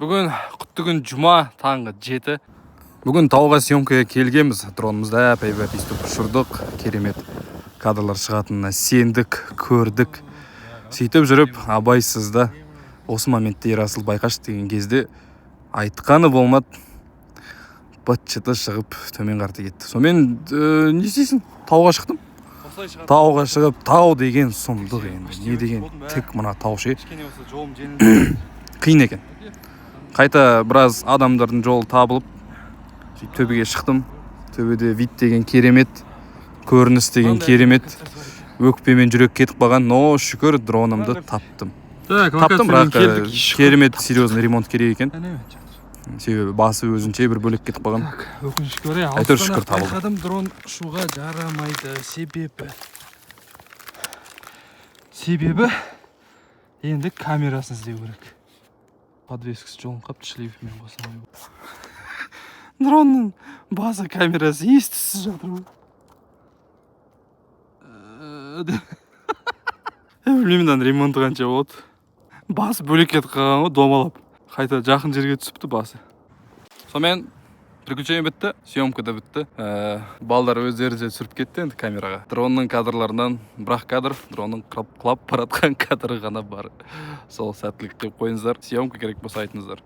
Бүгін құтты күн, жұма, таңғы 7. Бүгін тауға съемкаға келгенбіз. Дронымызды әп әйбат өйстіп ұшырдық. Керемет кадрлар шығатынына сендік, көрдік. Сөйтіп жүріп, абайсызда осы моментте Ерасыл байқашы деген кезде айтқаны болмады. Быт-шыты шығып, төмен қарата кетті. Сонымен не істейсің? Тауға шықтым. Тауға шығып, тау деген сұмдық енді. Не деген тік мына тау ше. Кішкене болса, жолым жеңіл. Қиын екен. Қайта біраз адамдардың жолы табылып, сөйтіп төбеге шықтым. Төбеде вид деген керемет, көрініс деген керемет. Өкпемен жүрек кетіп қалған, но шүкір, дронымды таптым. Так, Таптым, бірақ керемет серьезный ремонт керек екен. Себебі басы өзінше бір бөлек кетіп қалған. Так, өкінішке орай, Әйтеуір, шүкір, табылды. Байқадым, дрон ұшуға жарамайды. Себебі енді камерасын іздеу керек. Подвескасы жұлынып қалыпты, шлейфімен қоса. Дронның база камерасы ес түссіз жатыр ғой. Білмеймін, мынаның ремонты қанша болады. Басы бөлек кетіп қалған ғой, домалап. Қайта жақын жерге түсіпті басы. Сонымен, приключение бітті, съемка да бітті. Балдар өздері де түсіріп кетті енді камераға. Дронның кадрларынан бір-ақ кадр, дронның құлап бара жатқан кадры ғана бар. Сол, сәттілік деп қойыңыздар. Съемка керек болса, айтыңыздар.